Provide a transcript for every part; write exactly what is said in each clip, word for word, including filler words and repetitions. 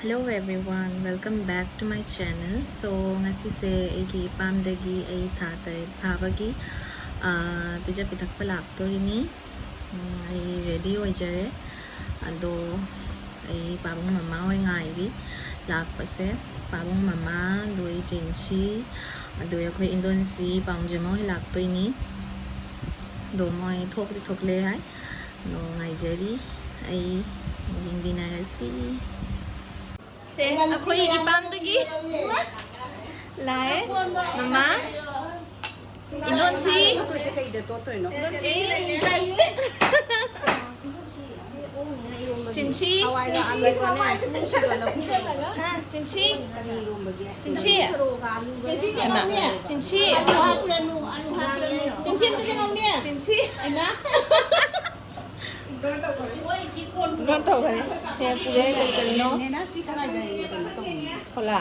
Hello everyone, welcome back to my channel. So, ꯉꯁꯤꯁꯦ ꯑꯩꯒꯤ ꯏꯄꯥꯝꯗꯒꯤ ꯑꯩ ꯊꯥ ꯇꯔꯦꯠ ꯐꯥꯕꯒꯤ, ꯑꯥ, ꯄꯤꯖ ꯄꯤꯊꯛꯄ ꯂꯥꯛꯇꯣꯔꯤꯅꯤ꯫ ꯎꯝ, ꯑꯩ ready ꯑꯣꯏꯖꯔꯦ꯫ ꯑꯗꯣ ꯑꯩ ꯄꯥꯕꯨꯡ ꯃꯃꯥ ꯍꯣꯏ ꯉꯥꯏꯔꯤ ꯂꯥꯛꯄꯁꯦ꯫ ꯄꯥꯕꯨꯡ ꯃꯃꯥ, ꯑꯗꯨ ꯑꯩ ꯆꯤꯟꯁꯤ, ꯑꯗꯨ ꯑꯩꯈꯣꯏ ꯏꯟꯗꯣꯟꯁꯤ ꯄꯥꯎꯖꯦꯝ ꯍꯣꯏ ꯂꯥꯛꯇꯣꯏꯅꯤ꯫ ꯑꯗꯣ ꯃꯣꯏ ꯊꯣꯛꯇꯤ ꯊꯣꯛꯂꯦ ꯍꯥꯏ꯫ ꯑꯗꯣ ꯉꯥꯏꯖꯔꯤ꯫ ꯑꯩ ꯌꯦꯡꯃꯤꯟꯅꯔꯁꯤ꯫ ꯁꯦ, ꯑꯩꯈꯣꯏ ꯏꯄꯥꯝꯗꯒꯤ ꯂꯥꯛꯑꯦ꯫ ꯃꯃꯥ, ꯏꯟꯗꯣꯟꯁꯤ꯫ ꯇꯣꯠꯇꯣꯏꯁꯦ ꯀꯩꯗ ꯇꯣꯠꯇꯣꯏꯅꯣ? ꯏꯟꯗꯣꯟꯁꯤ꯫ ꯆꯤꯟꯁꯤ꯫ ꯍꯋꯥꯏꯒ ꯑꯂꯨꯒꯅꯦ꯫ ꯍꯥ, ꯆꯤꯟꯁꯤ꯫ ꯀꯔꯤ ꯏꯔꯣꯝꯕꯒꯤ? ꯆꯤꯟꯁꯤ꯫ ꯍꯩꯃꯥ, ꯆꯤꯟꯁꯤ꯫ ꯆꯤꯟꯁꯤ ꯑꯝꯇ ꯆꯪꯉꯛꯎꯅꯦ꯫ ꯆꯤꯟꯁꯤ꯫ ꯍꯩꯃꯥ꯫ ꯀꯩꯅꯣ ꯇꯧꯈ꯭ꯔꯦ꯫ ꯁꯦ, ꯄꯨꯔꯦ ꯀꯔꯤ ꯀꯔꯤꯅꯣ꯫ ꯅꯦꯅꯦ, ꯁꯤ ꯀꯗꯥꯏꯗ ꯀꯩꯅꯣ ꯇꯧꯕꯅꯣ? ꯐꯣꯂꯥ꯫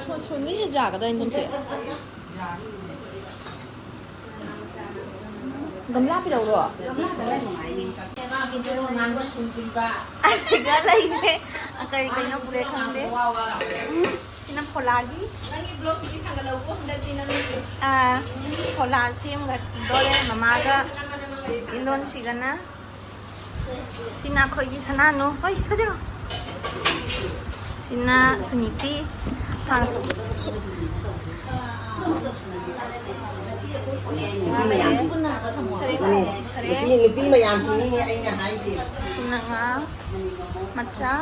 ꯁꯣ-, ꯁꯣꯅꯤꯁꯨ ꯌꯥꯒꯗ꯭ꯔꯥ ꯏꯟꯗꯣꯟꯁꯤ? ꯒꯝꯂꯥ ꯄꯤꯔꯛꯎꯔꯣ? ꯑꯁꯤꯗ ꯂꯩꯁꯦ꯫ ꯀꯔꯤ ꯀꯩꯅꯣ ꯄꯨꯔꯦ ꯈꯪꯗꯦ꯫ ꯁꯤꯅ ꯐꯣꯂꯥꯒꯤ꯫ ꯅꯪꯒꯤ vlogꯇꯨꯗꯤ ꯊꯥꯒꯠꯂꯛꯎꯀꯣ ꯍꯟꯗꯛꯇꯤ ꯅꯪꯒꯤꯁꯦ꯫ ꯑꯥ, ꯐꯣꯂꯥ ꯁꯦꯝꯒꯗꯣꯔꯦ ꯃꯃꯥꯒ ꯏꯟꯗꯣꯟꯁꯤꯒꯅ꯫ ꯁꯤꯅ ꯑꯩꯈꯣꯏꯒꯤ ꯁꯅꯥꯅꯨ꯫ ꯍꯣꯏ, ꯁꯤꯒ ꯆꯪꯉꯣ꯫ ꯁꯤꯅ ꯁꯨꯅꯤꯇꯤ꯫ ꯍꯥꯡ-, ꯅꯨꯄꯤ ꯃꯌꯥꯝꯁꯦ꯫ ꯁꯔꯦꯡ, ꯁꯔꯦꯡ꯫ ꯅꯨꯄꯤ, ꯅꯨꯄꯤ ꯃꯌꯥꯝꯁꯤꯅꯤꯅꯦ ꯑꯩꯅ ꯍꯥꯏꯁꯦ꯫ ꯁꯤꯅ ꯉꯥ ꯃꯆꯥ꯫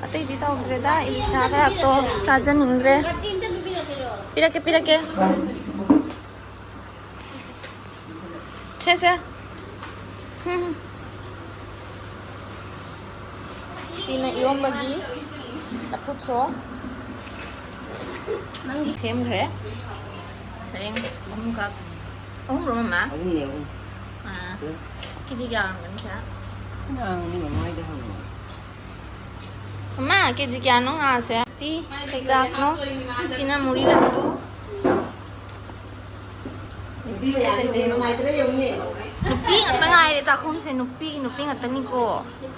ꯑꯇꯩꯗꯤ ꯇꯧꯗ꯭ꯔꯦꯗ, ꯏꯂꯤꯁꯥꯒ ꯇꯣ ꯆꯥꯖꯅꯤꯡꯗ꯭ꯔꯦ꯫ ꯄꯤꯔꯛꯀꯦ, ꯄꯤꯔꯛꯀꯦ꯫ ꯁꯦ, ꯁꯦ꯫ ꯍꯨꯝ꯫ ꯁꯤꯅ ꯏꯔꯣꯝꯕꯒꯤ ꯂꯐꯨ ꯊ꯭ꯔꯣ꯫ ꯅꯪꯒꯤ ꯁꯦꯝꯈ꯭ꯔꯦ꯫ ꯁꯔꯦꯡ ꯑꯍꯨꯝꯈꯛ꯫ ꯑꯍꯨꯝꯔꯣ, ꯃꯃꯥ? ꯑꯍꯨꯝꯅꯦ, ꯑꯍꯨꯝ꯫ ꯑꯥ꯫ ꯎꯝ꯫ ꯀꯦꯖꯤ ꯀꯌꯥ ꯑꯣꯏꯔꯝꯒꯅꯤ, ꯁꯦ? ꯅꯪ ꯃꯃꯥꯏꯗ ꯍꯪꯉꯣ꯫ ꯃꯃꯥ, ꯀꯦꯖꯤ ꯀꯌꯥꯅꯣ ꯉꯥꯁꯦ? ꯁꯤꯛꯁꯇꯤ ꯀꯌꯥꯅꯣ? ꯁꯤꯅ ꯃꯨꯔꯤ ꯂꯠꯇꯨ꯫ ꯅꯨꯄꯤ ꯃꯌꯥꯝꯁꯦ ꯌꯦꯡꯉꯨꯅꯦ, ꯅꯨꯡꯉꯥꯏꯇ꯭ꯔꯥ ꯌꯦꯡꯉꯨꯅꯦ꯫ ꯅꯨꯄꯤ ꯉꯥꯛꯇ ꯉꯥꯏꯔꯦ ꯆꯥꯛꯈꯨꯝꯁꯦ, ꯅꯨꯄꯤ, ꯅꯨꯄꯤ ꯉꯥꯛꯇꯅꯤꯀꯣ꯫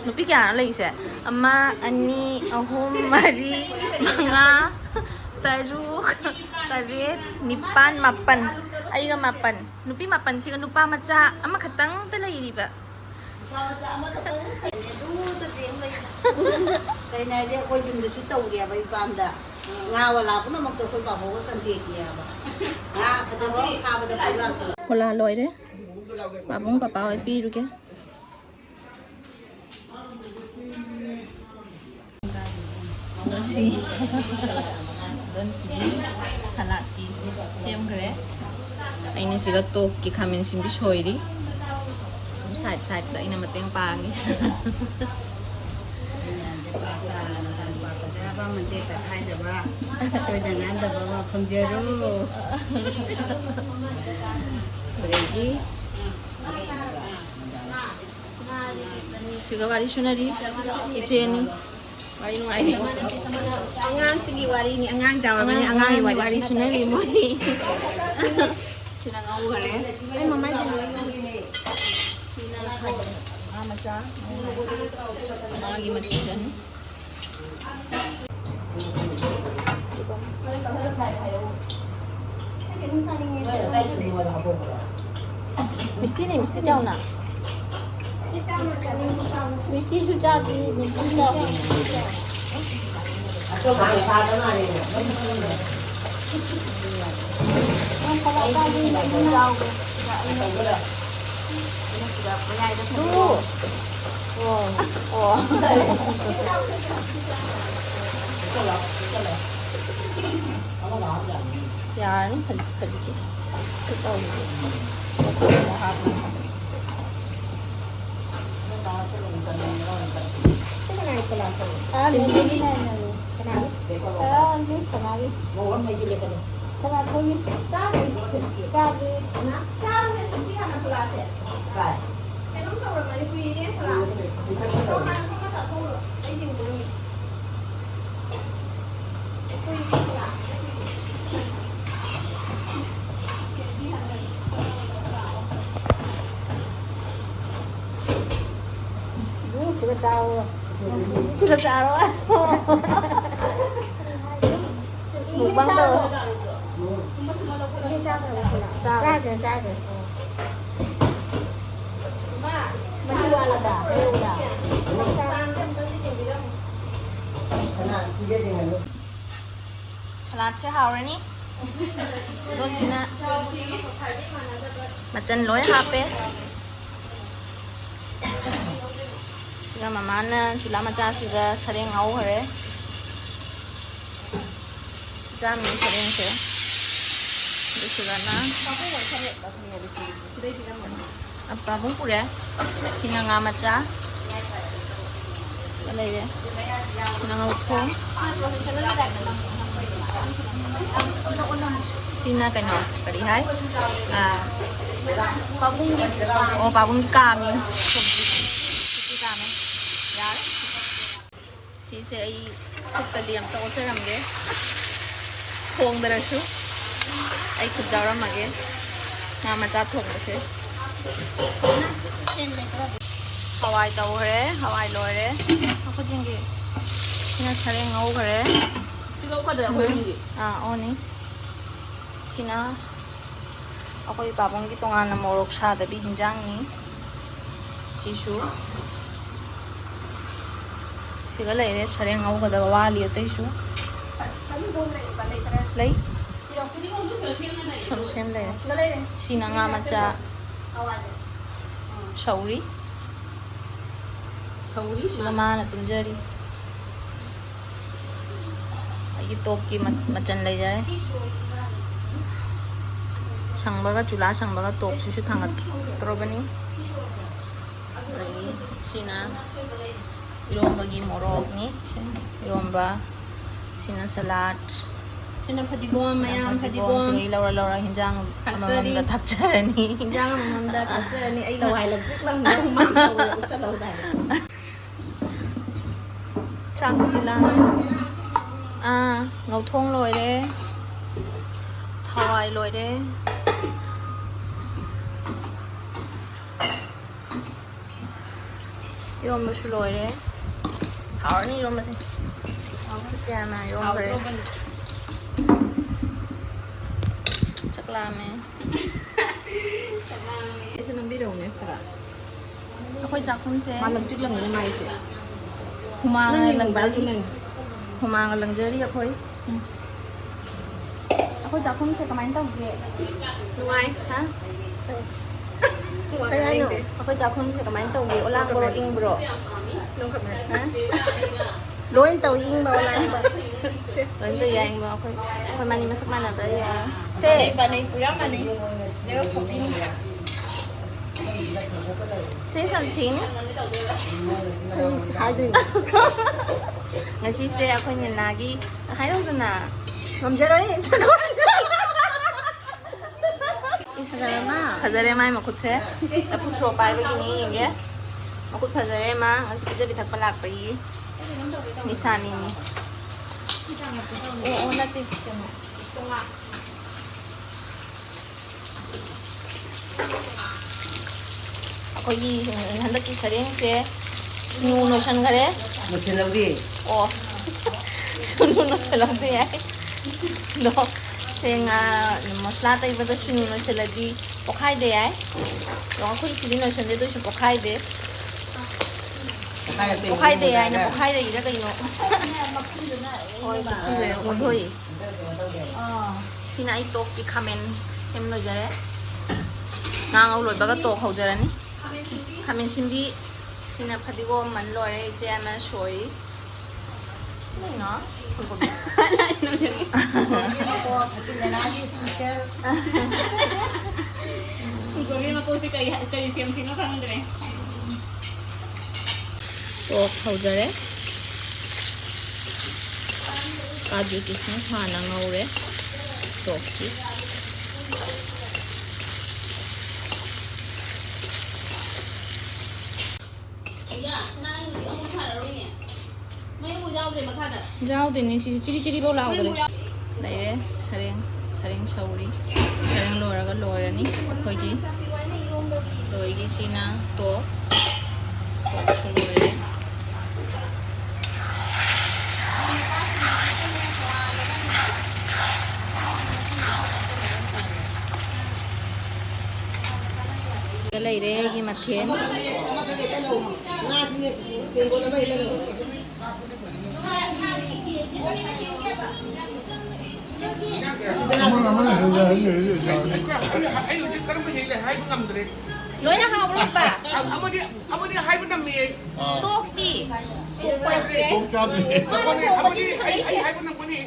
ꯅꯨꯄꯤ ꯀꯌꯥꯅꯣ ꯂꯩꯔꯤꯁꯦ? ꯑꯃ, ꯑꯅꯤ, ꯑꯍꯨꯝ, ꯃꯔꯤ, ꯃꯉꯥ, ꯇꯔꯨꯛ, ꯇꯔꯦꯠ, ꯅꯤꯄꯥꯟ, ꯃꯥꯄꯟ꯫ ꯑꯩꯒ ꯃꯥꯄꯟ꯫ ꯅꯨꯄꯤ ꯃꯥꯄꯟꯁꯤꯒ ꯅꯨꯄꯥ ꯃꯆꯥ ꯑꯃꯈꯛꯇꯪꯇ ꯂꯩꯔꯤꯕ꯫ ꯅꯨꯄꯥ ꯃꯆꯥ ꯑꯃꯈꯛꯇꯪ ꯂꯩꯔꯦ, ꯑꯗꯨꯗ ꯆꯦꯡ ꯂꯩ꯫ ꯀꯩꯅꯣ ꯍꯥꯏꯁꯦ, ꯑꯩꯈꯣꯏ ꯌꯨꯝꯗꯁꯨ ꯇꯧꯔꯦꯕ ꯏꯄꯥꯝꯗ꯫ ꯉꯥ ꯋꯥꯂꯥ ꯄꯨꯝꯅꯃꯛꯇꯣ ꯑꯩꯈꯣꯏ ꯄꯥꯕꯣꯛꯒ ꯀꯟꯇꯦꯛꯅꯦꯕ꯫ ꯉꯥ ꯐꯖꯕ ꯐꯥꯕꯗ ꯄꯨꯔꯛꯇꯣ꯫ ꯐꯣꯂꯥ ꯂꯣꯏꯔꯦ꯫ ꯄꯥꯕꯨꯡ ꯄꯄꯥ ꯍꯣꯏ ꯄꯤꯔꯨꯒꯦ꯫ ꯗꯣꯟꯁꯤ꯫ ꯗꯣꯟꯁꯤꯒꯤ ꯁꯂꯥꯠꯀꯤ ꯁꯦꯝꯈ꯭ꯔꯦ꯫ ꯑꯩꯅ ꯁꯤꯗ ꯇꯣꯛꯀꯤ ꯈꯥꯃꯦꯟ ꯑꯁꯤꯟꯕꯤ ꯁꯣꯏꯔꯤ꯫ ꯁꯨꯝ ꯁꯥꯏꯠ ꯁꯥꯏꯠꯇ ꯑꯩꯅ ꯃꯇꯦꯡ ꯄꯥꯡꯉꯤ꯫ ꯆꯥꯕ ꯃꯟꯇꯦꯛꯇ ꯈꯥꯏꯗꯕ, ꯁꯣꯏꯗ ꯉꯥꯝꯗꯕ ꯑꯃ ꯐꯪꯖꯔꯣ꯫ ꯑꯗꯒꯤ ꯁꯤꯒ ꯋꯥꯔꯤ ꯁꯨꯅꯔꯤ ꯏꯆꯦꯅꯤ꯫ ꯋꯥꯔꯤ ꯅꯨꯡꯉꯥꯏꯔꯤ꯫ ꯑꯉꯥꯡꯁꯤꯡꯒꯤ ꯋꯥꯔꯤꯅꯤ, ꯑꯉꯥꯡ ꯆꯥꯎꯔꯕꯅꯤ, ꯑꯉꯥꯡꯒꯤ ꯋꯥꯔꯤ ꯋꯥꯔꯤ ꯁꯨꯅꯔꯤ ꯃꯣꯏꯅꯤ꯫ ꯁꯤꯅ ꯉꯧꯈꯔꯦ꯫ ꯑꯩ ꯃꯃꯥꯏ ꯆꯨꯝꯕ ꯉꯧꯈꯤꯅꯦ꯫ ꯁꯤꯅ ꯉꯥ ꯃꯆꯥ ꯉꯧꯈꯔꯦ꯫ ꯉꯥꯒꯤ ꯃꯆꯜ꯫ ꯃꯤꯁꯇꯤꯅꯦ, ꯃꯤꯁꯇꯤ ꯆꯥꯎꯅ꯫ ꯃꯤꯁꯇꯤꯁꯨ ꯆꯥꯗ꯭ꯔꯤ, ꯃꯤꯁꯇꯤ ꯆꯥꯎ꯫ ꯅꯪ ꯀꯗꯥꯏ ꯀꯗꯥꯏꯗꯒꯤ ꯃꯤꯁꯇꯤ ꯆꯥꯎꯒꯦ? ꯑꯗꯨ꯫ ꯑꯣ꯫ ꯑꯣ꯫ ꯌꯥꯔꯅꯤ, ꯈꯖꯤꯛ ꯈꯖꯤꯛꯀꯤ꯫ ꯁꯤ ꯇꯧꯔꯤꯁꯦ꯫ ꯃꯈꯣꯟꯗ ꯍꯥꯞꯄꯤꯕ꯫ ꯁꯤ ꯀꯅꯥꯒꯤ ꯀꯣꯂꯥꯁꯅꯣ? ꯑꯥ, ꯁꯤꯝꯁꯤꯒꯤ꯫ ꯀꯅꯥꯒꯤ? ꯑꯥ, ꯅꯣꯏ ꯀꯅꯥꯒꯤ? ꯀꯅꯥ ꯑꯩꯈꯣꯏꯒꯤ? ꯆꯥꯗ꯭ꯔꯤ꯫ ꯆꯥꯗ꯭ꯔꯤ꯫ ꯆꯥꯔꯨꯅꯦ, ꯁꯤꯝꯁꯤ ꯍꯥꯟꯅ ꯀꯣꯂꯥꯁꯦ꯫ ꯀꯥꯏ? ꯀꯩꯅꯣꯝ ꯇꯧꯔꯝꯃꯅꯤ, ꯀꯨꯏꯔꯦ ꯀꯣꯂꯥꯁꯦ꯫ ꯁꯤꯗ ꯆꯠꯂꯣ꯫ ꯍꯥꯟꯅ ꯐꯝꯃ ꯆꯥꯊꯣꯛꯎꯔꯣ꯫ ꯑꯩ ꯌꯦꯡꯕ ꯉꯝꯗꯦ꯫ ꯀꯨꯏꯔꯦ ꯀꯣꯂꯥꯁꯦ꯫ ꯆꯥꯔꯣ꯫ ꯁꯤꯒ ꯆꯥꯔꯣ꯫ ꯃꯨꯛꯕꯥꯡ ꯇꯧꯔꯣ꯫ ꯆꯥꯈ꯭ꯔꯦ, ꯆꯥꯈ꯭ꯔꯦ꯫ ꯃꯍꯤ ꯋꯥꯠꯂꯕ? ꯍꯩꯔꯧꯗ꯫ ꯁꯂꯥꯠꯁꯦ ꯍꯥꯎꯔꯅꯤ꯫ ꯗꯣꯟꯁꯤꯅ ꯃꯆꯜ ꯂꯣꯏ ꯍꯥꯞꯄꯦ꯫ ꯁꯤꯒ ꯃꯃꯥꯅ ꯆꯨꯂꯥ ꯃꯆꯥꯁꯤꯗ ꯁꯔꯦꯡ ꯉꯧꯈ꯭ꯔꯦ꯫ ꯌꯥꯝꯃꯤ ꯁꯔꯦꯡꯁꯦ꯫ ꯑꯗꯨꯁꯤꯒꯅ ꯄꯥꯕꯨꯡ ꯄꯨꯔꯦ꯫ ꯁꯤꯅ ꯉꯥ ꯃꯆꯥ꯫ ꯂꯩꯔꯦ꯫ ꯉꯥꯉꯧ ꯊꯣꯡ꯫ ꯁꯤꯅ ꯀꯩꯅꯣ ꯀꯔꯤ ꯍꯥꯏ? ꯑꯥ, ꯑꯣ, ꯄꯥꯕꯨꯡꯒꯤ ꯀꯥꯝꯃꯤ꯫ ꯁꯤꯁꯨ ꯀꯥꯝꯃꯦ꯫ ꯌꯥꯔꯦ꯫ ꯁꯤꯁꯦ ꯑꯩ ꯈꯨꯠꯇꯗꯤ ꯑꯝꯇ ꯑꯣꯠꯆꯔꯝꯒꯦ꯫ ꯊꯣꯡꯗ꯭ꯔꯁꯨ ꯑꯩ ꯈꯨꯠ ꯌꯥꯎꯔꯝꯃꯒꯦ꯫ ꯉꯥ ꯃꯆꯥ ꯊꯣꯡꯕꯁꯦ꯫ ꯍꯋꯥꯏ ꯇꯧꯈ꯭ꯔꯦ, ꯍꯋꯥꯏ ꯂꯣꯏꯔꯦ꯫ ꯑꯩꯈꯣꯏ ꯆꯤꯡꯒꯤ ꯁꯤꯅ ꯁꯔꯦꯡ ꯉꯧꯈ꯭ꯔꯦ꯫ ꯁꯤ ꯂꯧꯀꯗ꯭ꯔꯥ ꯑꯩꯈꯣꯏ ꯌꯨꯝꯒꯤ? ꯑꯥ, ꯑꯣꯅꯤ꯫ ꯁꯤꯅ ꯑꯩꯈꯣꯏ ꯄꯥꯕꯨꯡꯒꯤ ꯇꯣꯉꯥꯟꯅ ꯃꯣꯔꯣꯛ ꯁꯥꯗꯕꯤ ꯍꯤꯟꯖꯥꯡꯅꯤ꯫ ꯁꯤꯁꯨ ꯁꯤꯒ ꯂꯩꯔꯦ꯫ ꯁꯔꯦꯡ ꯉꯧꯒꯗꯕ ꯋꯥꯠꯂꯤ ꯑꯇꯩꯁꯨ꯫ ꯂꯩ꯫ ꯁꯨꯝ ꯁꯦꯝ ꯂꯩꯔꯦ꯫ ꯁꯤꯅ ꯉꯥ ꯃꯆꯥ ꯁꯧꯔꯤ꯫ ꯁꯧꯔꯤ ꯁꯤꯒ ꯃꯥꯅ ꯇꯨꯝꯖꯔꯤ꯫ ꯑꯩꯒꯤ ꯇꯣꯞꯀꯤ ꯃ-, ꯃꯆꯜ ꯂꯩꯖꯔꯦ꯫ ꯁꯪꯕꯒ, ꯆꯨꯂꯥ ꯁꯪꯕꯒ ꯇꯣꯞꯁꯤꯁꯨ ꯊꯥꯡꯒꯠꯇ꯭ꯔꯕꯅꯤ꯫ ꯑꯗꯒꯤ ꯁꯤꯅ ꯏꯔꯣꯝꯕꯒꯤ ꯃꯣꯔꯣꯛꯅꯤ꯫ ꯁꯤ ꯏꯔꯣꯝꯕ, ꯁꯤꯅ ꯁꯂꯥꯠ꯫ ꯁꯤꯅ ꯐꯗꯤꯒꯣꯝ, ꯃꯌꯥꯝ ꯐꯗꯤꯒꯣꯝ꯫ ꯐꯗꯤꯒꯣꯝꯁꯤꯗꯒꯤ ꯂꯧꯔ ꯂꯧꯔ ꯍꯤꯟꯖꯥꯡ ꯊꯥꯛꯆꯔꯤ꯫ ꯑꯃꯃꯝꯗ ꯊꯥꯛꯆꯔꯅꯤ꯫ ꯍꯤꯟꯖꯥꯡ ꯑꯃꯃꯝꯗ ꯊꯥꯛꯆꯔꯅꯤ꯫ ꯑꯩ ꯂꯋꯥꯏ ꯂꯪꯇ꯭ꯔꯤꯛ ꯂꯪꯉꯦ, ꯍꯨꯃꯥꯡ ꯁꯧꯔꯦ, ꯎꯠꯁꯜꯍꯧꯗꯥꯏꯅꯦ꯫ ꯆꯥꯛꯇꯤ ꯂꯥꯝꯃꯦ꯫ ꯑꯥ, ꯉꯧꯊꯣꯡ ꯂꯣꯏꯔꯦ꯫ ꯍꯋꯥꯏ ꯂꯣꯏꯔꯦ꯫ ꯏꯔꯣꯝꯕꯁꯨ ꯂꯣꯏꯔꯦ꯫ ꯍꯥꯎꯔꯅꯤ ꯏꯔꯣꯝꯕꯁꯦ꯫ ꯏꯆꯦ ꯑꯃ ꯏꯔꯣꯝꯈ꯭ꯔꯦ꯫ ꯆꯥꯛ ꯂꯥꯝꯃꯦ꯫ ꯑꯩꯁꯨ ꯅꯝꯕꯤꯔꯛꯎꯅꯦ ꯈꯔ꯫ ꯑꯩꯈꯣꯏ ꯆꯥꯛꯈꯨꯝꯁꯦ ꯃꯥ ꯂꯪꯇ꯭ꯔꯤꯛ ꯂꯪꯉꯤꯅꯦ ꯃꯥꯏꯁꯦ꯫ ꯍꯨꯃꯥꯡꯅ ꯅꯪꯒꯤ ꯂꯪꯖꯔꯤ꯫ ꯃꯣꯕꯥꯏꯜꯗꯨ ꯅꯪ꯫ ꯍꯨꯃꯥꯡꯅ ꯂꯪꯖꯔꯤ ꯑꯩꯈꯣꯏ꯫ ꯎꯝ꯫ ꯑꯩꯈꯣꯏ ꯆꯥꯛꯈꯨꯝꯁꯦ ꯀꯃꯥꯏꯅ ꯇꯧꯒꯦ? ꯅꯨꯡꯉꯥꯏ꯫ ꯍꯥ? ꯀꯩ ꯍꯥꯏꯅꯣ? ꯑꯩꯈꯣꯏ ꯆꯥꯛꯈꯨꯝꯁꯦ ꯀꯃꯥꯏꯅ ꯇꯧꯒꯦ? ꯑꯣꯂꯥꯡꯕ꯭ꯔꯣ, ꯏꯪꯕ꯭ꯔꯣ? ꯍꯥ? ꯂꯣꯏ ꯇꯧꯏ, ꯏꯪꯕ ꯑꯣꯂꯥꯡꯕ꯫ ꯂꯣꯏ ꯇꯧꯏ, ꯏꯪꯕ꯫ ꯑꯩꯈꯣꯏ, ꯑꯩꯈꯣꯏ ꯃꯥꯅꯤ ꯃꯁꯛ ꯃꯥꯟꯅꯕ꯭ꯔꯥ ꯌꯦꯡꯉꯣ꯫ ꯁꯦ꯫ ꯃꯥꯟꯅꯩ, ꯄꯨꯔꯥ ꯃꯥꯟꯅꯩ꯫ Zero copy ꯅꯤ꯫ Say something. ꯀꯔꯤ ꯍꯥꯏꯗꯣꯏꯅꯣ? ꯉꯁꯤꯁꯦ ꯑꯩꯈꯣꯏ ꯅꯦꯅꯥꯒꯤ, ꯍꯥꯏꯔꯧꯗꯅ꯫ ꯉꯝꯖꯔꯣꯏ꯫ ꯏꯁ, ꯐꯖꯔꯦ ꯃꯥ꯫ ꯐꯖꯔꯦ ꯃꯥꯏ ꯃꯈꯨꯠꯁꯦ꯫ ꯂꯐꯨ ꯊ꯭ꯔꯣ ꯄꯥꯏꯕꯒꯤꯅꯤ, ꯌꯦꯡꯒꯦ꯫ ꯃꯈꯨꯠ ꯐꯖꯔꯦ ꯃꯥ꯫ ꯉꯁꯤ ꯄꯤꯖ ꯄꯤꯊꯛꯄ ꯂꯥꯛꯄꯒꯤ ꯅꯤꯁꯥꯅꯤꯅꯤ꯫ ꯑꯣ, ꯑꯣ, ꯅꯠꯇꯦ, ꯀꯩꯅꯣ꯫ ꯑꯩꯈꯣꯏꯒꯤ ꯍꯟꯗꯛꯀꯤ ꯁꯔꯦꯡꯁꯦ ꯁꯨꯅꯨ ꯅꯣꯏꯁꯟꯈꯔꯦ꯫ ꯅꯣꯏꯁꯜꯍꯧꯗꯦ꯫ ꯑꯣ꯫ ꯁꯨꯅꯨ ꯅꯣꯏꯁꯜꯍꯧꯗꯦ ꯍꯥꯏ꯫ ꯑꯗꯣ ꯁꯦꯡꯅ ꯃꯁꯂꯥ ꯇꯩꯕꯗ ꯁꯨꯅꯨ ꯅꯣꯏꯁꯜꯂꯗꯤ ꯄꯣꯛꯈꯥꯏꯕ ꯌꯥꯏ꯫ ꯑꯗꯣ ꯑꯩꯈꯣꯏ ꯁꯤꯗꯤ ꯅꯣꯏꯁꯟꯗꯦ, ꯑꯗꯨ ꯑꯣꯏꯁꯨ ꯄꯣꯛꯈꯥꯏꯗꯦ꯫ ꯄꯣꯛꯈꯥꯏꯗꯦ ꯍꯥꯏꯅ ꯄꯣꯛꯈꯥꯏꯗꯔꯤꯔ ꯀꯩꯅꯣ? ꯍꯣꯏ, ꯃꯈꯨꯝꯗꯨꯅ ꯑꯣꯟꯊꯣꯛꯏ꯫ ꯁꯤꯅ ꯑꯩ ꯇꯣꯛꯀꯤ ꯈꯥꯃꯦꯟ ꯁꯦꯝ ꯂꯣꯏꯖꯔꯦ꯫ ꯉꯥ ꯉꯧ ꯂꯣꯏꯕꯒ ꯇꯣꯛ ꯍꯧꯖꯔꯅꯤ꯫ ꯈꯥꯃꯦꯟ ꯁꯤꯟꯕꯤ, ꯁꯤꯅ ꯐꯗꯤꯒꯣꯝ ꯃꯟ ꯂꯣꯏꯔꯦ, ꯏꯆꯦ ꯑꯃ ꯁꯣꯏꯔꯤ꯫ ꯁꯤ ꯀꯩꯅꯣ? ꯐꯨꯜꯀꯣꯕꯤ꯫ ꯐꯨꯜꯀꯣꯕꯤ ꯃꯀꯨꯁꯤ ꯀꯔꯤ, ꯀꯔꯤ ꯁꯦꯝꯁꯤꯅꯣ ꯈꯪꯗ꯭ꯔꯦ꯫ ꯇꯣꯛ ꯍꯧꯖꯔꯦ꯫ ꯀꯥꯖꯨ ꯀꯤꯁꯃꯤꯁ ꯍꯥꯟꯅ ꯉꯧꯔꯦ꯫ ꯇꯣꯛꯀꯤ꯫ ꯌꯥꯎꯗꯦꯅꯦ, ꯁꯤꯁꯦ ꯆꯤꯔꯤ ꯆꯤꯔꯤ ꯐꯥꯎ ꯂꯥꯎꯗ꯭ꯔꯦ꯫ ꯂꯩꯔꯦ ꯁꯔꯦꯡ, ꯁꯔꯦꯡ ꯁꯧꯔꯤ꯫ ꯁꯔꯦꯡ ꯂꯣꯏꯔꯒ ꯂꯣꯏꯔꯅꯤ ꯑꯩꯈꯣꯏꯒꯤ꯫ ꯂꯣꯏꯒꯤ ꯁꯤꯅ ꯇꯣꯛ꯫ ꯂꯩꯔꯦ ꯑꯩꯒꯤ ꯃꯊꯦꯜ꯫ ꯑꯩ ꯍꯧꯖꯤꯛ ꯀꯔꯝꯕ ꯍꯦꯜꯂꯦ ꯍꯥꯏꯕ ꯉꯝꯗ꯭ꯔꯦ꯫ ꯂꯣꯏꯅ ꯍꯥꯎꯕ꯭ꯔꯣ, ꯄꯥ? ꯑꯃꯗꯤ, ꯑꯃꯗꯤ ꯍꯥꯏꯕ ꯉꯝꯃꯤ꯫ ꯇꯣꯛꯇꯤ꯫ ꯇꯣꯛ ꯆꯥꯗ꯭ꯔꯤ꯫ ꯑꯃꯗꯤ, ꯑꯃꯗꯤ ꯑꯩ, ꯑꯩ ꯍꯥꯏꯕ ꯉꯝꯒꯅꯤ꯫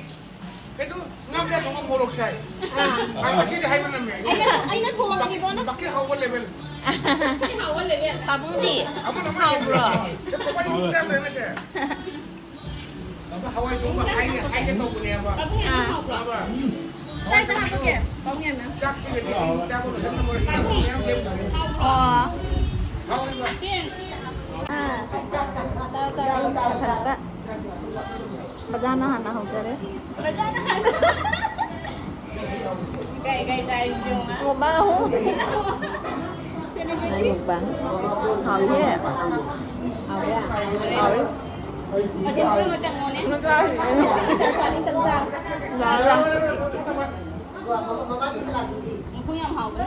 ꯀꯩꯅꯣ, ꯉꯥ ꯄꯤꯌꯥ ꯊꯣꯡꯕ ꯃꯣꯔꯣꯛ ꯁꯥꯏ꯫ ꯑꯥ꯫ ꯑꯥ, ꯑꯁꯤꯗꯤ ꯍꯥꯏꯕ ꯉꯝꯃꯦ꯫ ꯑꯩꯅ, ꯑꯩꯅ ꯊꯣꯡꯉꯤꯗꯣ ꯅꯪ ꯕꯛꯀꯤ ꯍꯥꯎꯕ ꯂꯦꯕꯦꯜ꯫ ꯄꯥꯕꯨꯡꯗꯤ ꯑꯃꯅ ꯑꯃ ꯍꯥꯎꯕ꯭ꯔꯣ? ꯆꯦ ꯄꯥꯕꯨꯡꯗꯤ ꯆꯥꯕ ꯂꯩꯕ ꯅꯠꯇꯦ꯫ ꯑꯗꯣ ꯍꯋꯥꯏ ꯊꯣꯡꯕ ꯍꯥꯏꯒꯦ, ꯍꯥꯏꯒꯦ ꯇꯧꯕꯅꯦꯕ꯫ ꯑꯥ꯫ ꯕꯥꯕꯥ, ꯍꯋꯥꯏ ꯊꯣꯡꯕꯗꯣ ꯆꯥꯛꯁꯤꯒꯗꯤ ꯆꯥꯕ ꯂꯣꯏꯁꯟꯕ ꯂꯣꯏꯔꯦ꯫ ꯃꯌꯥꯝ ꯂꯦꯝꯗꯕꯅꯦ꯫ ꯑꯣ꯫ ꯍꯥꯎꯔꯤꯕ? ꯑꯥ꯫ ꯆꯥꯔꯣ, ꯆꯥꯔꯣ, ꯆꯥꯔꯣ, ꯆꯥꯔꯣ꯫ ꯕꯖꯥꯔꯅ ꯍꯥꯟꯅ ꯍꯧꯖꯔꯦ꯫ ꯀꯩ ꯀꯩ ꯆꯥꯏ ꯌꯦꯡꯉꯣ꯫ ꯃꯃꯥ ꯑꯍꯨꯝ꯫ ꯃꯥꯏ ꯃꯨꯛꯕꯥꯡ꯫ ꯍꯥꯎꯏꯍꯦ꯫ ꯍꯥꯎꯕ꯭ꯔꯥ? ꯍꯥꯎꯏ꯫ ꯃꯊꯦꯜ ꯄꯨꯝꯅꯃꯛ ꯇꯪꯉꯣꯅꯦ꯫ ꯃꯆꯥꯁꯤꯡ꯫ ꯏꯟꯇꯝ ꯆꯥꯔꯣ, ꯏꯟꯇꯝ ꯆꯥꯔꯣ꯫ ꯌꯥꯔꯦ, ꯌꯥꯔꯦ꯫ ꯃꯈꯣꯡ ꯌꯥꯝ ꯍꯥꯎꯕꯅꯦ꯫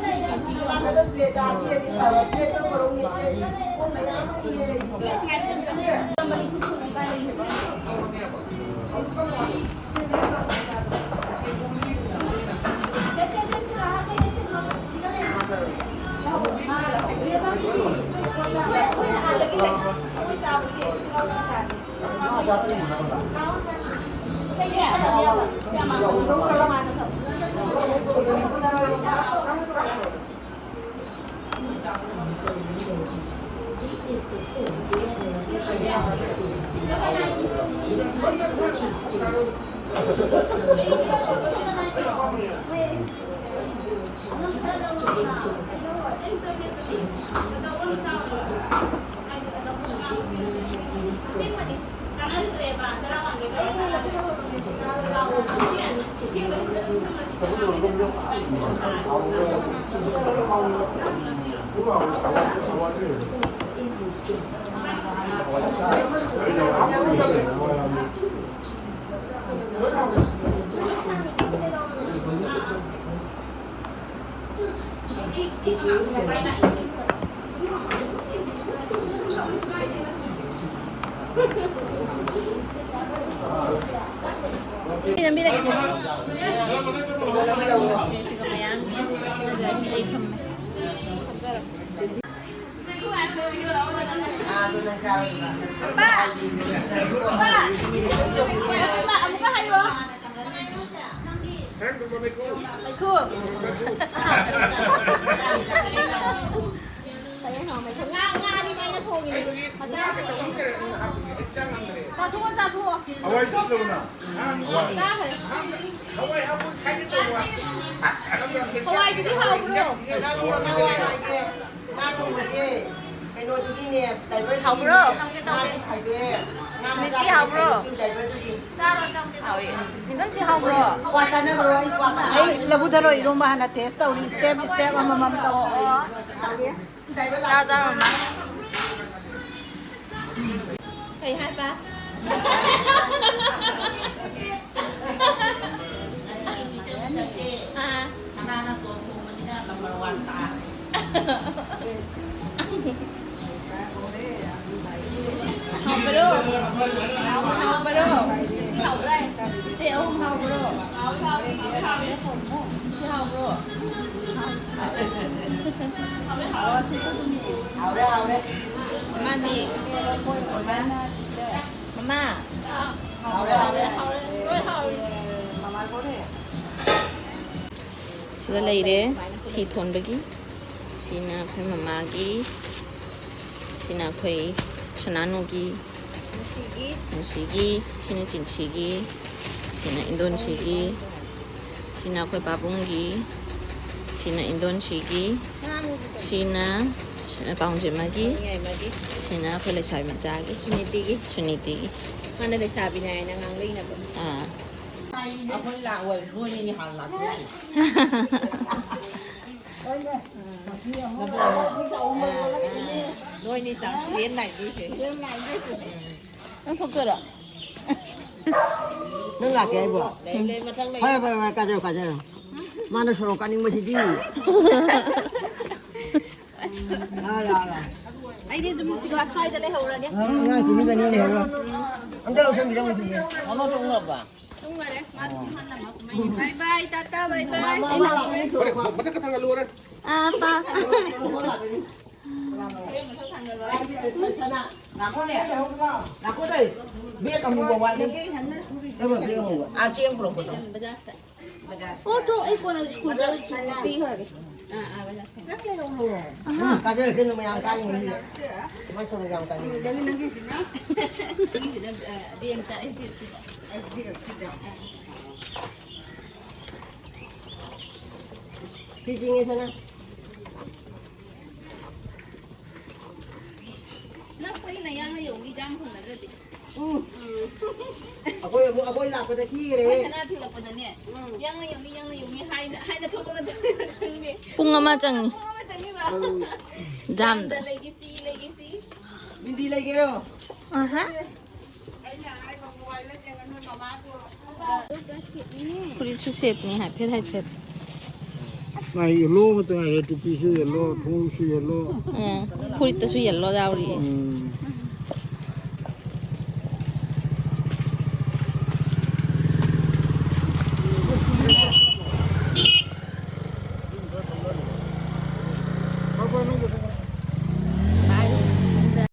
ꯁꯤꯒ ꯃꯌꯥꯝꯒꯤ, ꯁꯤꯒꯁꯨ ꯑꯩ ꯐꯝꯃꯦ꯫ ꯑꯥ, ꯑꯗꯨ ꯅꯪ ꯆꯥꯔꯣꯏꯕ꯫ ꯑꯄꯥ! ꯑꯄꯥ! ꯑꯃꯨꯛꯀ ꯍꯥꯏꯔꯣ꯫ ꯃꯩꯈꯨ꯫ ꯉꯥ, ꯉꯥ ꯑꯅꯤꯃꯛ ꯑꯩꯅ ꯊꯣꯡꯉꯤꯅꯦ꯫ ꯃꯆꯥ꯫ ꯆꯥꯊꯣꯛꯑꯣ, ꯆꯥꯊꯣꯛꯑꯣ꯫ ꯍꯋꯥꯏ ꯆꯥꯗꯕꯅ? ꯆꯥꯈ꯭ꯔꯦ꯫ ꯍꯋꯥꯏꯗꯨꯗꯤ ꯍꯥꯎꯕ꯭ꯔꯣ? ꯉꯥ ꯊꯣꯡꯕꯁꯦ ꯀꯩꯅꯣꯗꯨꯒꯤꯅꯦ, ꯗꯥꯏꯕꯔꯗꯨꯒꯤꯅꯦ, ꯍꯥꯎꯕ꯭ꯔꯣ? ꯉꯥꯗꯤ ꯈꯥꯏꯗꯣꯛꯑꯦ꯫ ꯉꯥ ꯃꯆꯥ ꯃꯤꯠꯀꯤ ꯍꯥꯎꯕ꯭ꯔꯣ? ꯗꯥꯏꯕꯔꯗꯨꯒꯤ꯫ ꯍꯥꯎꯋꯦ꯫ ꯃꯤꯊꯨꯟ ꯁꯤ ꯍꯥꯎꯕ꯭ꯔꯣ? ꯀ꯭ꯋꯥ ꯆꯥꯅꯕ꯭ꯔꯣ? ꯑꯩ ꯀ꯭ꯋꯥ ꯄꯥꯝꯃꯦ꯫ ꯑꯩ ꯂꯐꯨ ꯊꯔꯣ ꯏꯔꯣꯝꯕ ꯍꯥꯟꯅ ꯇꯦꯁ ꯇꯧꯔꯤ꯫ ꯁ꯭ꯇꯦꯞ ꯁ꯭ꯇꯦꯞ ꯑꯃꯃꯝ ꯇꯧꯔꯤ꯫ ꯑꯣ, ꯑꯣ꯫ ꯆꯥꯎ, ꯆꯥꯎ, ꯃꯃꯥ꯫ ꯀꯩ ꯍꯥꯏꯕ? ꯑꯥ꯫ ꯁꯅꯥꯅ ꯇꯣꯞ ꯊꯣꯡꯕꯁꯤꯅ ꯅꯝꯕꯔ ꯋꯥꯟ ꯇꯥꯔꯦ꯫ ꯍꯥꯎꯕ꯭ꯔꯣ? ꯍꯥꯎꯕ꯭ꯔꯣ? ꯏꯆꯦ ꯑꯍꯨꯝ ꯍꯥꯎꯕ꯭ꯔꯣ? ꯁꯤ ꯍꯥꯎꯕ꯭ꯔꯣ? ꯍꯥꯎꯔꯦ, ꯍꯥꯎꯔꯦ꯫ ꯃꯥꯗꯤ? ꯃꯃꯥ? ꯍꯥꯎꯔꯦ, ꯍꯥꯎꯔꯦ꯫ ꯁꯤꯒ ꯂꯩꯔꯦ ꯐꯤ ꯊꯣꯟꯕꯒꯤ꯫ ꯁꯤꯅ ꯑꯩꯈꯣꯏ ꯃꯃꯥꯒꯤ꯫ ꯁꯤꯅ ꯑꯩꯈꯣꯏ ꯁꯅꯥꯅꯨꯒꯤ꯫ ꯅꯨꯡꯁꯤꯒꯤ꯫ ꯅꯨꯡꯁꯤꯒꯤ꯫ ꯁꯤꯅ ꯆꯤꯟꯁꯤꯒꯤ꯫ ꯁꯤꯅ ꯏꯟꯗꯣꯟꯁꯤꯒꯤ꯫ ꯁꯤꯅ ꯑꯩꯈꯣꯏ ꯄꯥꯕꯨꯡꯒꯤ꯫ ꯁꯤꯅ ꯏꯟꯗꯣꯟꯁꯤꯒꯤ꯫ ꯁꯅꯥꯅꯨꯒꯤ꯫ ꯁꯤꯅ ꯄꯥꯎꯟꯖꯦꯃꯒꯤ꯫ ꯄꯥꯎꯟꯖꯦꯃꯒꯤ꯫ ꯁꯤꯅ ꯑꯩꯈꯣꯏ ꯂꯩꯁꯥꯕꯤ ꯃꯆꯥꯒꯤ꯫ ꯁꯨꯅꯤꯇꯤꯒꯤ꯫ ꯁꯨꯅꯤꯇꯤꯒꯤ꯫ ꯃꯥꯅ ꯂꯩꯁꯥꯕꯤꯅꯦ ꯍꯥꯏꯅ ꯉꯥꯡꯂꯛꯏꯅꯕ꯫ ꯑꯥ꯫ ꯑꯩꯈꯣꯏ ꯂꯥꯛꯑꯣꯏ, ꯅꯣꯏꯅꯤꯅꯦ ꯍꯥꯟꯅ ꯂꯥꯛꯇꯣꯏꯁꯦ꯫ ꯅꯣꯏꯅꯤ ꯆꯥꯛ ꯆꯦꯟ ꯅꯥꯏꯗꯣꯏꯁꯦ꯫ ꯅꯪ ꯊꯣꯛꯇꯣꯏꯔꯣ? ꯅꯪ ꯂꯥꯛꯀꯦ ꯍꯥꯏꯕ꯭ꯔꯣ? ꯂꯩ, ꯂꯩ, ꯃꯊꯪ ꯂꯩ꯫ ꯐꯔꯦ, ꯐꯔꯦ, ꯐꯔꯦ, ꯀꯥꯖꯔꯣ, ꯀꯥꯖꯔꯣ꯫ ꯃꯥꯅ ꯁꯣꯔꯣꯛ ꯀꯥꯅꯤꯡꯕꯁꯤꯗꯤ꯫ ꯂꯥꯛꯑꯣ, ꯂꯥꯛꯑꯣ, ꯂꯥꯛꯑꯣ꯫ ꯑꯩꯗꯤ ꯑꯗꯨꯝ ꯁꯤꯗ ꯁ꯭ꯋꯥꯏꯗ ꯂꯩꯍꯧꯔꯒꯦ꯫ ꯑꯉꯥꯡ ꯇꯤꯟꯅꯒꯅꯤ, ꯂꯩꯍꯧꯔꯣ꯫ ꯑꯝꯇ ꯂꯧꯁꯟꯕꯤꯔꯝꯃꯨ ꯁꯤꯁꯦ꯫ ꯇꯨꯝꯈꯔꯦ꯫ ꯃꯥ ꯇꯨꯝꯍꯟꯅꯕ꯫ ꯕꯥꯏ ꯕꯥꯏ, ꯇꯥꯇꯥ, ꯕꯥꯏ ꯕꯥꯏ꯫ ꯃꯊꯛ ꯈꯛꯇꯪ ꯍꯜꯂꯨꯔꯦ꯫ ꯑꯥ, ꯄꯥ꯫ ꯂꯥꯛꯈꯣꯅꯦ꯫ ꯂꯥꯛꯈꯣꯅꯦ꯫ ꯕꯦꯛ ꯑꯃꯨꯕ ꯋꯥꯠꯂꯤ꯫ ꯅꯪꯒꯤ ꯍꯟꯅ ꯁꯨꯔꯤꯁꯦ꯫ ꯅꯪꯒꯤ ꯕꯦꯛ ꯑꯃꯨꯕ꯫ ꯑꯥ, ꯆꯦꯡ ꯄꯨꯔꯛꯄꯗꯣ꯫ ꯑꯣ, ꯊꯣꯛ, ꯑꯩ ꯀꯣꯟꯅ ꯁ꯭ꯀꯨꯜ ꯆꯠꯂ ꯄꯤꯈ꯭ꯔꯒꯦ꯫ ꯎꯝ, ꯀꯥꯖꯔꯛꯀꯅꯨ, ꯃꯌꯥꯝ ꯀꯥꯅꯤꯡꯉꯩꯁꯤꯗ꯫ ꯃꯥꯏ ꯁꯣꯝꯗ ꯌꯥꯝ ꯀꯥꯅꯤꯡꯉꯩ꯫ ꯅꯪꯒꯤ, ꯅꯪꯒꯤꯁꯤꯅ, ꯑ, ꯕꯦꯝ ꯆꯥꯏ꯫ ꯐꯤ ꯆꯤꯡꯉꯦ ꯁꯅꯥ꯫ ꯅꯛꯄꯅꯤꯅ ꯌꯥꯡꯅ ꯌꯧꯅꯤ, ꯖꯥꯝ ꯐꯪꯅꯗ꯭ꯔꯗꯤ꯫ ꯎꯝ꯫ ꯑꯩꯈꯣꯏ ꯑꯃꯨꯛ, ꯑꯩꯈꯣꯏ ꯂꯥꯛꯄꯗ ꯊꯤꯈ꯭ꯔꯦ꯫ ꯑꯩꯈꯣꯏ ꯁꯅꯥ ꯊꯤꯜꯂꯛꯄꯗꯅꯦ, ꯎꯝ꯫ ꯌꯥꯡꯅ ꯌꯧꯅꯤ, ꯌꯥꯡꯅ ꯌꯧꯅꯤ ꯍꯥꯏꯅ, ꯍꯥꯏꯅ ꯊꯣꯛꯂꯛꯀꯗꯣꯏꯅꯤ꯫ ꯄꯨꯡ ꯑꯃ ꯆꯪꯉꯤ꯫ ꯄꯨꯡ ꯑꯃ ꯆꯪꯉꯤꯕ꯫ ꯎꯝ꯫ ꯖꯥꯝꯗ꯫ ꯖꯥꯝꯗ ꯂꯩꯒꯤꯁꯤ, ꯂꯩꯒꯤꯁꯤ꯫ ꯃꯤꯗꯤ ꯂꯩꯒꯦꯔꯣ? ꯑꯍ꯫ ꯐꯨꯔꯤꯠꯁꯨ ꯁꯦꯠꯅꯤ ꯍꯥꯏꯐꯦꯠ ꯍꯥꯏꯐꯦꯠ꯫ ꯃꯥ ꯌꯦꯜꯂꯣ ꯉꯥꯛꯇ ꯉꯥꯏꯔꯦ, ꯇꯨꯄꯤꯁꯨ ꯌꯦꯜꯂꯣ, ꯈꯣꯡꯎꯞꯁꯨ ꯌꯦꯜꯂꯣ꯫ ꯎꯝ, ꯐꯨꯔꯤꯠꯇꯁꯨ ꯌꯦꯜꯂꯣ ꯌꯥꯎꯔꯤ꯫ ꯎꯝ꯫